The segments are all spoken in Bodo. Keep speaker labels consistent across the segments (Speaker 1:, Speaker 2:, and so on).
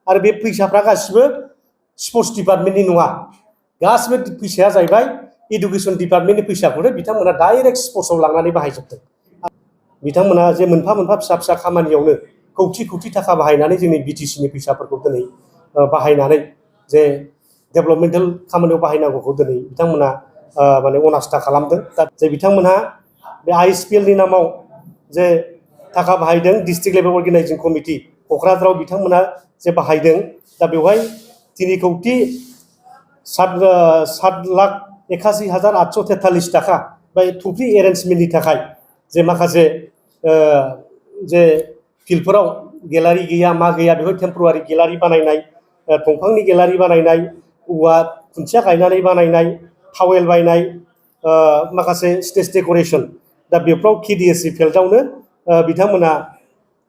Speaker 1: आरो बे फैसाफ्रा गासिबो स्पर्ट्स डिपार्टमेन्टनि नङा, गासिबो फैसाया जाहैबाय एडुकेसन डिपार्टमेन्टनि फैसाखौनो बिथांमोना डाइरेक्ट स्पर्ट्सआव लांनानै बाहायजोबदों। बिथांमोना जे मोनफा मोनफा फिसा फिसा खामानियावनो कौटि कौटि थाखा बाहायनानै जोंनि बिटिसिनि फैसाफोरखौ दिनै बाहायनानै जे डेभेलपमेन्टेल खामानियाव बाहायनांगौखौ दिनै बिथांमोना माने अनास्था खालामदों। दा जे बिथांमोनहा बे ISPLनि नामाव जे थाखा बाहायदों, डिस्ट्रिक्ट लेभेल अर्गेनाइजिं कमिटि क'क्राझाराव बिथांमोना जे बाहायदों, दा बेवहाय 3,07,81,843 थाखा बे थुफ्रि एरेन्जमेन्टनि थाखाय जे माखासे जे फिल्डफोराव गेलारि गैया मा गैया बेफोर टेम्परारि गेलारि बानायनाय, दंफांनि गेलारि बानायनाय, औवा खुन्थिया गायनानै बानायनाय, टावेल बायनाय, माखासे स्टेज डेक'रेसन, दा बेफ्राव KDSC फिल्डआवनो बिथांमोना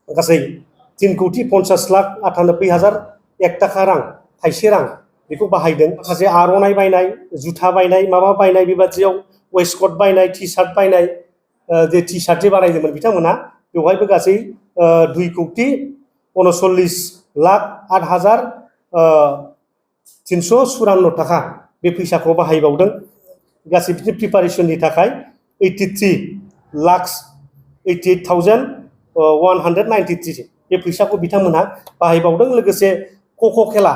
Speaker 1: गासै 3,50,98,001 थाखा रां, थाइसे रां बेखौ बाहायदों। माखासे आर'नाइ बायनाय, जुथा बायनाय, माबा बायनाय, बेबादियाव वेस्टकट बायनाय, टि सार्ट बायनाय, जे टि सार्ट जे बानायदोंमोन बिथांमोना बेवहायबो गासै 2,59,08,354 थाखा बे फैसाखौ बाहायबावदों। गासै बिदिनो प्रिपारेसननि थाखाय 83,88,193 बे फैसाखौ बिथांमोनहा बाहायबावदों। लोगोसे ख'ख' खेला,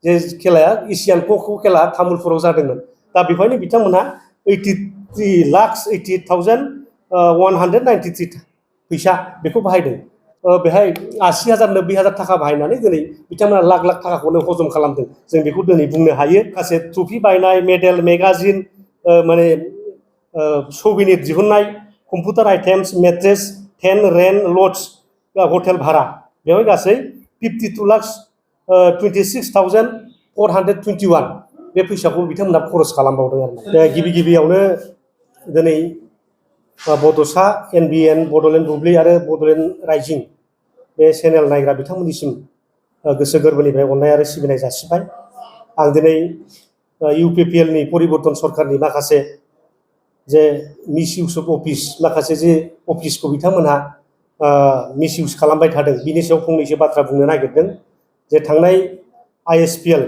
Speaker 1: जे खेलाया एसियान ख'ख' खेला तामुलपुराव जादोंमोन, दा बेवहायनो बिथांमोनहा 83,88,193 फैसा बेखौ बाहायदों। बेहाय 80,000 90,000 थाखा बाहायनानै दिनै बिथांमोना लाख लाख थाखाखौनो हजम खालामदों, जों बेखौ दिनै बुंनो हायो। गासै ट्रफि बायनाय, मेडेल, मेगाजिन, माने सौभिनिर दिहुननाय, computer items, mattress, tent, rent, लड्स, हटेल भारा, बेवहाय गासै 52,26,421 बे फैसाखौ बिथांमोना खरस खालामबावदों आरो। गिबि गिबियावनो दिनै बड'सा, NBN, बड'लेण्ड बुब्लि आरो बड'लेण्ड राइजिं बे चेनेल नायग्रा बिथांमोननिसिम गोसो गोरबोनिफ्राय अननाय आरो सिबिनाय जासिबाय। आं दिनै UPPLनि परिबर्तन सरकारनि माखासे जे मिसइउस अफ अफिस, माखासे जे अफिसखौ बिथांमोनहा मिसइउस खालामबाय थादों, बिनि सायाव फंनैसो बाथ्रा बुंनो नागिरदों। जे थांनाय ISPL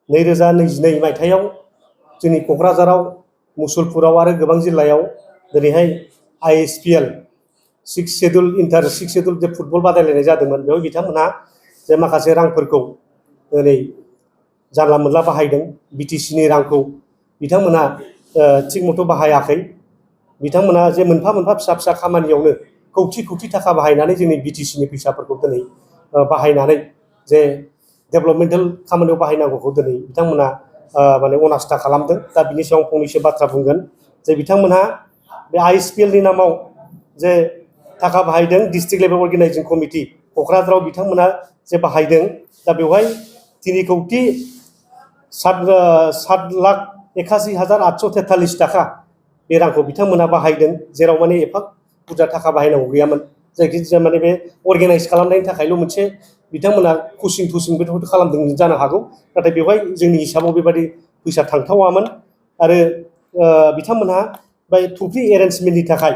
Speaker 1: 2022 मायथाइयाव जोंनि क'क्राझाराव, मुसलपुराव आरो गोबां जिल्लायाव दिनैहाय ISPL 6 शेड्युल जे फुटबल बादायलायनाय जादोंमोन, बेयाव बिथांमोनहा जे माखासे रांफोरखौ दिनै जानला मोनला बाहायदों। बिटिसिनि रांखौ बिथांमोनहा थिग मथ' बाहायाखै। बिथांमोनहा जे मोनफा मोनफा फिसा फिसा खामानियावनो कौटि कौटि थाखा बाहायनानै जोंनि बिटिसिनि फैसाफोरखौ दिनै बाहायनानै जे डेभेलपमेन्टेल खामानियाव बाहायनांगौखौ दिनै बिथांमोना माने अनास्था खालामदों। दा बिनि सायाव फंनैसो बाथ्रा बुंगोन। जे बिथांमोनहा बे ISPLनि नामाव जे थाखा बाहायदों, डिस्ट्रिक्ट लेभेल अर्गेनाइजिं कमिटि क'क्राझाराव बिथांमोना जे बाहायदों, दा बेवहाय 3,07,81,843 थाखा बे रांखौ बिथांमोना बाहायदों, जेराव माने एफा बुरजा थाखा बाहायनांगौ गैयामोन। जायखिजाया माने बे अर्गेनाइज खालामनायनि थाखायल' मोनसे बिथांमोना कचिं बेफोरखौ खालामदों जानो हागौ, नाथाय बेवहाय जोंनि हिसाबाव बेबायदि फैसा थांथावामोन। आरो बिथांमोनहा बे ट्रफि एरेन्जमेन्टनि थाखाय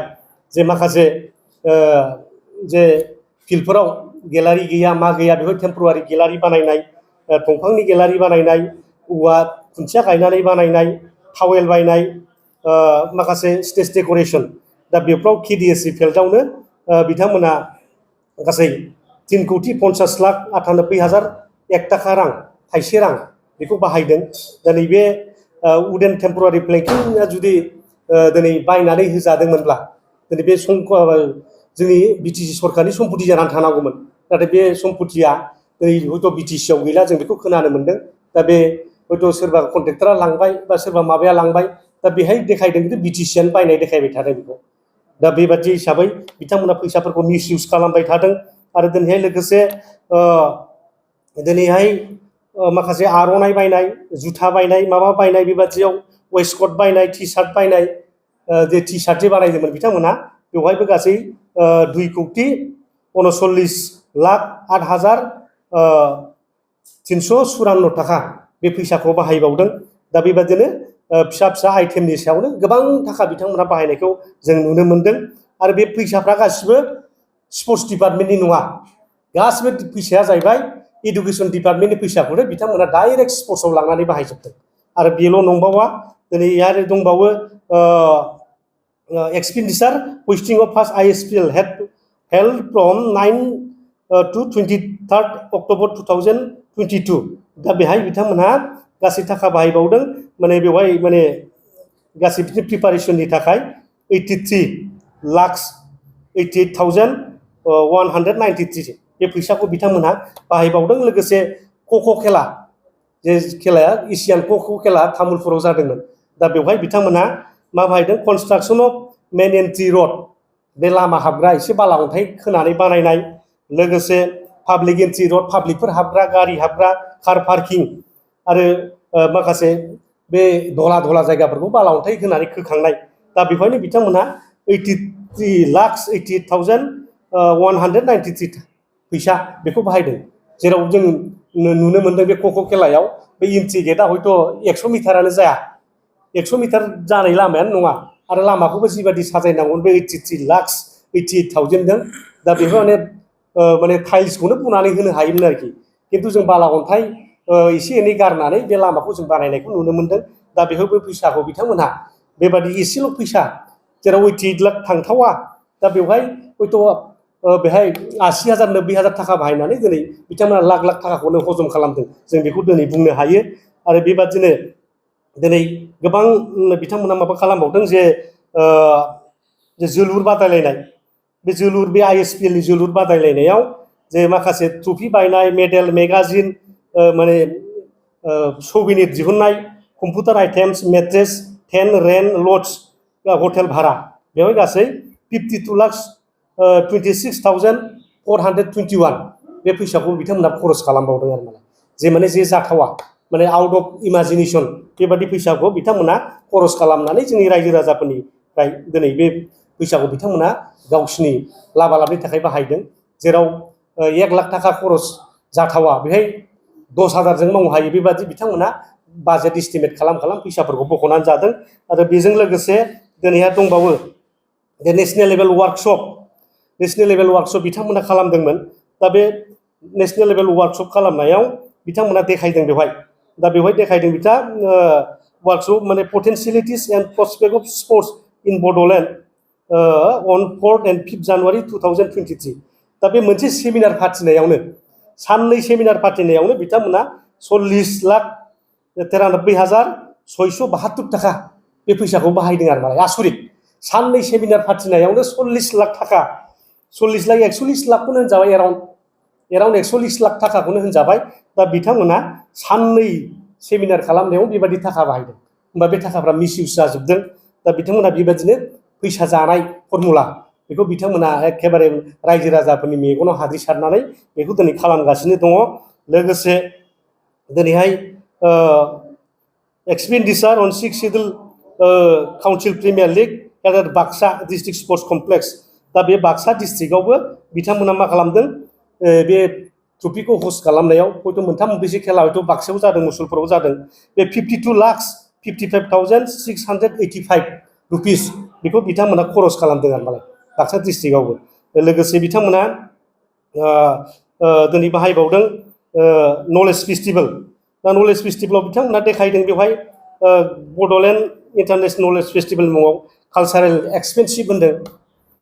Speaker 1: जे माखासे जे फिल्डफोराव गेलारि गैया मा गैया बेफोर टेम्परारि गेलारि बानायनाय, दंफांनि गेलारि बानायनाय, औवा खुन्थिया गायनानै बानायनाय, टावेल बायनाय, माखासे स्टेज डेक'रेसन, दा बेफ्राव KDSC फिल्डआवनो बिथांमोना गासै 3,50,98,001 थाखा रां, थाइसे रां बेखौ बाहायदों। दा नैबे उडेन टेम्परारि प्लेंकिंआ जुदि दिनै बायनानै होजादोंमोनब्ला दिनै बे जोंनि बिटिसि सरकारनि सम्पति जानानै थानांगौमोन, नाथाय बे सम्पतिया दिनै हयथ' बिटिसिआव गैला, जों बेखौ खोनानो मोनदों। दा बे हयथ' सोरबा कन्ट्रेक्टरा लांबाय बा सोरबा माबाया लांबाय, दा बेहाय देखायदों खिन्थु बिटिसिआनो बायनाय देखायबाय थादों बेखौ। दा बेबादि हिसाबै बिथांमोना फैसाफोरखौ मिसइउस खालामबाय थादों। आरो दिनैहाय लोगोसे दिनैहाय माखासे आर'नाइ बायनाय, जुथा बायनाय, माबा बायनाय, बेबादियाव वेस्टकट बायनाय, टि सार्ट बायनाय, जे टि सार्ट जे बानायदोंमोन बिथांमोना बेवहायबो गासै 2,59,08,354 थाखा बे फैसाखौ बाहायबावदों। दा बेबादिनो फिसा फिसा आइटेमनि सायावनो गोबां थाखा बिथांमोना बाहायनायखौ जों नुनो मोनदों। आरो बे फैसाफ्रा गासिबो स्पर्ट्स डिपार्टमेन्टनि नङा, गासिबो फैसाया जाहैबाय इडुकेसन डिपार्टमेन्टनि फैसाखौनो बिथांमोना डाइरेक्ट स्पर्ट्सआव लांनानै बाहायजोबदों आरो बेल' नंबावा दिनै आरो दंबावो expenditure hosting of first ISPL held from 9 to 23 October 2022 दा बेहाय बिथांमोनहा गासै थाखा बाहायबावदों माने बेवहाय माने गासै प्रिपारेसननि थाखाय 83,88,193 बे फैसाखौ बिथांमोनहा बाहायबावदों लोगोसे ख'ख' खेला जे खेलाया एसियान ख'ख' खेला तामुलपुराव जादोंमोन दा बेवहाय बिथांमोनहा मा बाहायदों कनस्ट्राक्सन अफ मेन एन्ट्रि रड बे लामा हाबग्रा एसे बाला अन्थाइ खोनानै बानायनाय लोगोसे पाब्लिक एन्ट्रि रड पाब्लिकफोर हाबग्रा गारि हाबग्रा कार पार्किं आरो माखासे बे धला धला जायगाफोरखौ बाला अन्थाइ होनानै खोखांनाय दा बेवहायनो बिथांमोनहा 83,88,193 फैसा बेखौ बाहायदों जेराव जों नुनो मोनदों बे ख'ख' खेलायाव बे एन्ट्रि गेटआ हयथ' 100 मिटारानो जाया 100 मिटार जानाय लामायानो नङा आरो लामाखौबो जिबायदि साजायनांगौमोन बे 83,88,000 जों दा बेखौ माने टाइल्सखौनो बुनानै होनो हायोमोन आरोखि खिन्थु जों बाला अन्थाइ एसे एनै गारनानै बे लामाखौ जों बानायनायखौ नुनो मोनदों दा बेफोर फैसाखौ बिथांमोनहा बेबादि एसेल' फैसा जेराव 88 लाख थांथावा दा बेवहाय हयथ' बेहाय 80,000 90,000 थाखा बाहायनानै दिनै बिथांमोना लाख लाख थाखाखौनो हजम खालामदों जों बेखौ दिनै बुंनो हायो आरो बेबादिनो दिनै गोबां बिथांमोना माबा खालामबावदों जे जोलुर बादायलायनाय बे जोलुर बे ISPL नि जोलुर बादायलायनायाव जे माखासे ट्रफि बायनाय मेडेल मेगाजिन माने सौभिनिर दिहुननाय computer items mattress tent rent लड्स हटेल भारा बेवहाय गासै 52,26,421 बे फैसाखौ बिथांमोना खरस खालामबावदों आरो माने जे जाथावा माने आउट अफ इमाजिनेसन बेबादि फैसाखौ बिथांमोना खरस खालामनानै जोंनि रायजो राजाफोरनिफ्राय दिनै बे फैसाखौ बिथांमोना गावसिनि लाबालाबनि थाखाय बाहायदों जेराव 1 लाख थाखा खरस जाथावा बेहाय 10,000 मावनो हायो बेबादि बिथांमोना बाजेट एस्टिमेट खालाम फैसाफोरखौ बख'नानै जादों आरो बेजों लोगोसे दिनैहा दंबावो जे नेशनेल लेभेल वार्कशप बिथांमोना खालामदोंमोन दा बे नेशनेल लेभेल वार्कशप खालामनायाव बिथांमोना देखायदों बेवहाय देखायदों बिथा वार्कशप माने potentialities and prospect of sports in Bodoland on 4th and 5th January 2023 दा बे मोनसे सेमिनार फाथिनायावनो साननै सेमिनार फाथिनायावनो बिथांमोना 40,93,672 थाखा बे फैसाखौ बाहायदों आरो मालाय आसरित साननै सेमिनार फाथिनायावनो 40 लाख थाखा 40 लाख 140 लाखखौनो होनजाबाय एराउन्ड 140 लाख थाखाखौनो होनजाबाय दा बिथांमोना साननै सेमिनार खालामनायाव बेबायदि थाखा बाहायदों होमबा बे थाखाफ्रा मिसइउज जाजोबदों दा बिथांमोना बेबायदिनो फैसा जानाय फर्मुला बेखौ बिथांमोना एखेबारे रायजो राजाफोरनि मेगनाव हाद्रि सारनानै बेखौ दिनै खालामगासिनो दङ लोगोसे दिनैहाय expenditure on 6 schedule council premier league at Baksa district sports complex दा बे बाक्सा डिस्ट्रिक्टआवबो बिथांमोना मा खालामदों बे ट्रफिखौ हस्ट खालामनायाव हयथ' मोनथाम मोनब्रैसो खेला हयथ' बाक्सायाव जादों मुसलपुराव जादों बे 52,55,685 रुपिस बेखौ बिथांमोना खरस खालामदों आरो मालाय बाक्सा डिस्ट्रिक्टआवबो लोगोसे बिथांमोना दिनै बाहायबावदों नलेज फेस्टिभेल दा नलेज फेस्टिभेलाव बिथांमोना देखायदों बेवहाय बड'लेण्ड इन्टारनेशनेल नलेज फेस्टिभेल मुङाव कालचारेल एक्सपेन्सिभ होनदों